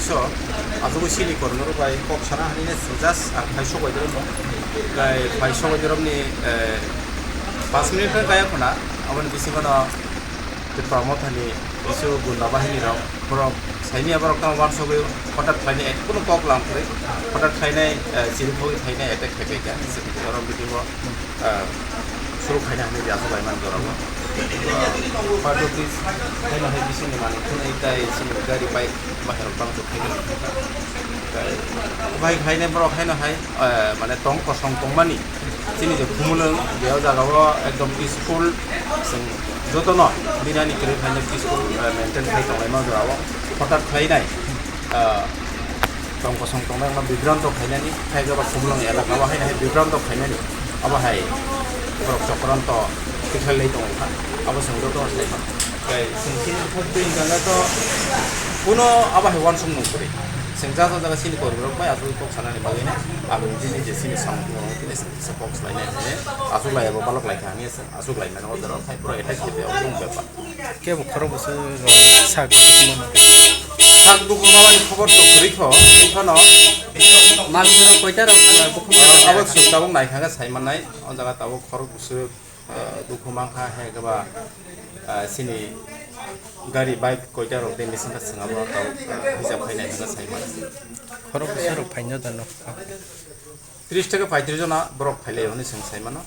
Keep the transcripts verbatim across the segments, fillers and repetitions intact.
So, aswk sini kormo rok bai kok sana hani ne sujak ang phai sogoi doro no. Kai phai sogoi doro ni, eh, pas minute khe kaya khuna, aboni bisingo no Tipra Mothani bisu gunda bahini rok, borok saini borok tamo wansugwi hotat khlainai, et-, kunu kok lam kwrwi, hotat khlainai, eh, chiri thogwi khlainai attack khaipai kha, borok bisingo, eh, suru khaina hinwi aswk laimani jorao. Part of this, khaina hai bisingni manwi khwnwi tai chini gari bike baharok tang tok khaina. Tai bike khainai borok khaina hai, eh, mane tong kosong tongmani. Chini je Khumulwng, je o jaga o ekdom peaceful, chwng jotono binani kwrwi khaina peaceful, eh, maintain khai tonglaima jorao. Hotat khlainai, eh, tong kosong tongnai wngma bibranto khainani, khai ba Khumulwng elaka o haino hai bibranto khainani. Abo hai borok chokranto tikhlai lai tongo kha, abo chwng jotono sai kha. Tai chwng chini thok twi hwnka khe to kuno abo hai uansuk nung kwrwi. Chwng ja ja jaga chini kormi rok bai aswk kok sanani bagwi no ang chini je chini samung tini kisa kok swlainai hinwi aswk lai abo balok lai kha hinwi aswk lai mano o jora khai pura attack khe o bung bepar. Kebo khorok bwswk rok sak dukhumano. Sak dukhumani khobor to kwrwi kho, phano mal sero koita rok, uh, bukhum abo suk tabuk nai kha khe sai mannai, o jaga tabuk khorok bwswk, uh, dukhu man kha, hai khe ba, uh, chini gari bike koita rok de missing kha, chwng abo tabuk, uh, hisab khainai kha sai mannai. Khorok bwswk rok phaino da no. Tris theke paitris jona borok phailai hwnwi chwng sai mano.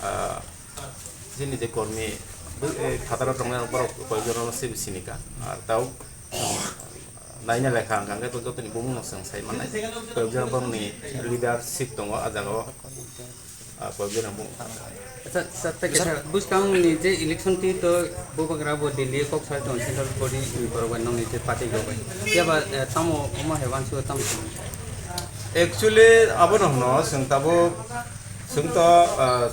Ah, chini je kormi, eh, phataro tongnai borok koi jona no se sini kha. Ar tau, ah, naina lekha ang khe to jotoni bumung no chwng sai mannai. Koi jona borokni leadership tongo ah jaga o. Ah, koi jona bumung. Acha, acha, tei kisa bwskang ni je election twi to bubagra bo Delhi kok sar tong central body ni borok bai nongni je party rok bai. Phiya ba, eh, tamo omo hai uansuk tamo. Actually, abo no hwno, chwng tabuk, chwng to, ah,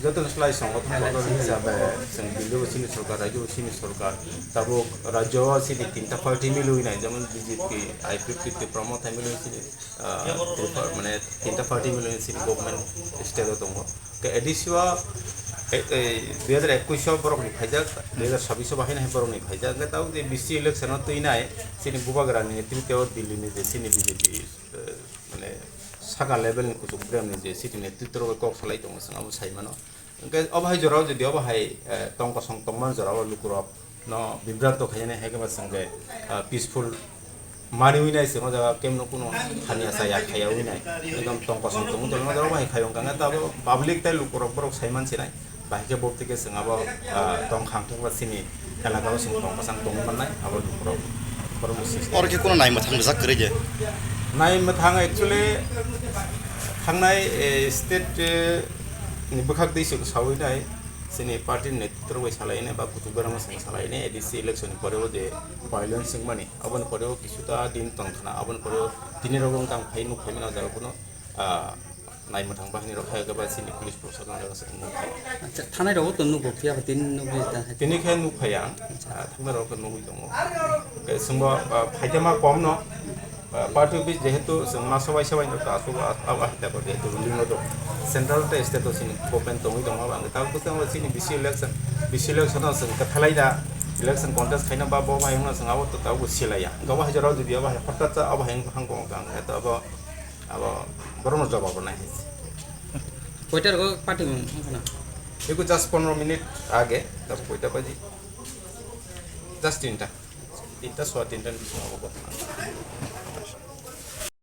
joto no slai songothon kotor hisabe, chwng Delhi bo chini sorkar, rajyo bo chini sorkar, tabuk rajyo o chini tinta party milwi nai, jemon B J P, I P F T, Tipra Motha milwi chini, ah, Tripura, mane tinta party milwi chini government state o tongo. Ke A D C o, e, e, dui hajar ekwis o borok ni phaijak, dui hajar sabis o bahai nai borok ni phaijak. Hwnkhe tabuk je B C election o twi nai, chini bubagra ni netrito o Delhi ni je chini B J P, eh, mane saka level ni kuchuk brem ni je chini netrito rok kok salai tongo, chwng abo sai mano. Hwnkhe obo hai jorao jodi obo hai, eh, tong kosong tongmani jorao lukurok no bibranto khainani hai khe ba chwng khe, ah, peaceful maniwi nai chwng o jaga kemno kuno hamya chaya khaya wi nai ekdom tong kosong tongwi tongwi obo hai khai wngkha hwnkhe abo public tei lukurok borok sai man sinai bahai khe bo twi khe chwng abo, ah, tong khang thok ba chini elaka o chwng tong kwchang tongwi mannai abo lukurok borok ni system. Oro khe kuno nai mwthang rijak kwrwi je? Nai mwthang actually thangnai, eh, state, eh, ni bwkhak twi chwng sawi nai chini party ni Twrwngwi salainai ba kuchuk berama song salainai A D C election ni pore o je violence wngmani, aboni pore o kisuta din tong khna, aboni pore o tini rok wngkha ang phai nuk phaimani o jaga phano, ah, nai mwthang bahini rok hai khe ba chini police proshashan jaga se nuk phai. Acha, thanai rok to nugo, phiya ba tini nugwi ta hai. Tini khe nuk phai ang, ah, thangna rok nugwi tongo. Khe chwngbo, ah, phaitama kom no, ah, party office jehetu chwng ma sobai sobai no ta asuk abo hai ta jehetu ruling no do central tei state o chini government tongwi tongo, ang ta bwskango chini B C election, B C election no chwng kwthalai da election contest khaina ba bo bai wngno chwng abo to tabuk silai ya, abo hai jorao jodi abo hai hothat sa abo hai wngkha ang ta abo, abo borok no jawab rwnai hai. Koita rogo party mung wngkha na? Eko just pondro minute age, tabuk koita baji? Just tinta. Tinta, sowa tinta ni bisingo abo ghotona.